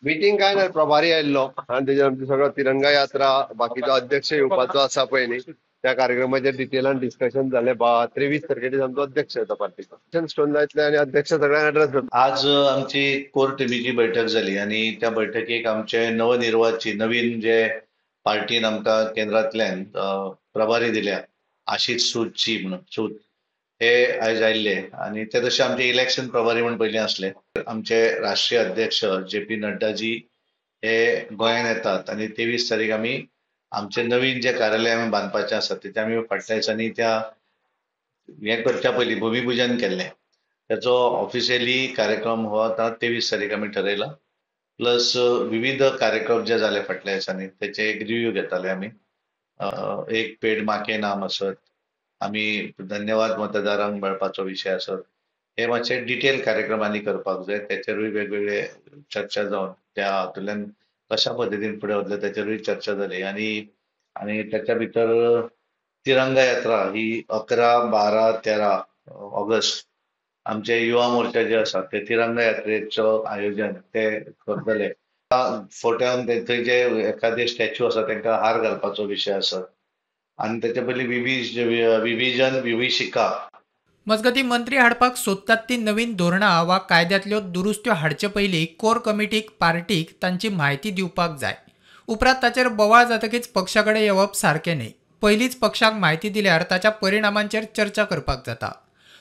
Meeting काय ना, प्रभारी आयिल्लो आनी तेजेर आमचो सगळो तिरंगा यात्रा, बाकीचो अध्यक्ष येवपाचो आसा पळय न्ही, त्या कार्यक्रमाचेर डिटेलान डिस्कशन जालें. 23 तारखेर आमचो अध्यक्ष येता पार्टीचो, स्टोन जातले आनी अध्यक्ष सगळ्यांक एड्रेस करता. आज आमची कोर टिमीची बैठक जाली आनी त्या बैठकीक आमचे नवनिर्वाचित नवीन जे पार्टीन आमकां केंद्रांतल्यान प्रभारी दिल्या, आशिष सूदची म्हणून सूद हे आयज आयिल्ले आनी ते तशे आमचे इलेक्शन प्रभारी म्हूण पयलीं आसले. आमचे राष्ट्रीय अध्यक्ष जे पी नड्डाजी हे गोंयांत येतात आनी 23 तारीख आमी आमचे नवीन जे कार्यालय आमी बांदपाचें आसा तेचें आमी फाटल्या दिसांनी त्या हें करच्या पयलीं भुमीपुजन केल्लें, तेचो ऑफिशियली कार्यक्रम हो आतां 23 तारीख आमी ठरयला. प्लस विविध कार्यक्रम जे जाले फाटल्या दिसांनी तेचे एक रिव्यू घेताले आमी. एक पेड माके नाम आसत, आमी धन्यवाद मतदारांक मेळपाचो विशय आसत, हे मातशे डिटेल कार्यक्रम आनी करपाक जाय. तेचेरूय वेगवेगळे चर्चा जावन त्या हातूंतल्यान कशा पद्दतीन फुडें वतले तेचेरूय चर्चा जाली. आनी आनी त्याच्या भितर तिरंगा यात्रा ही 11, 12, 13 ऑगस्ट आमचे युवा मोर्चा जे आसा ते तिरंगा यात्रेचो आयोजन ते करतले. फोट्यान थंय जे एखादे स्टॅच्यू आसा तांकां हार घालपाचो विशय आसा आनी तेच्या पयलीं विविजन विभिषिका. मजगतीं, मंत्री हाडपाक सोदतात ती नवीन धोरणां वा कायद्यांतल्यो दुरुस्त्यो हाडचे पयलीं कोर कमिटीक पार्टीक तांची म्हायती दिवपाक जाय. उपरांत ताचेर बोवाळ जातकीच पक्षा कडेन येवप सारकें न्हय. पयलींच पक्षाक म्हायती दिल्यार ताच्या परिणामांचेर चर्चा करपाक जाता,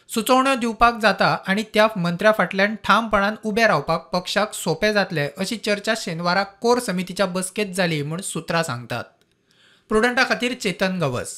सुचोवण्यो दिवपाक जाता आनी त्या मंत्र्या फाटल्यान ठामपणान उबे रावपाक पक्षाक सोंपें जातलें अशी चर्चा शेनवारा कोर समितीच्या बसकेंत जाली म्हूण सुत्रां सांगतात. प्रुडंटा खातीर चेतन गवस.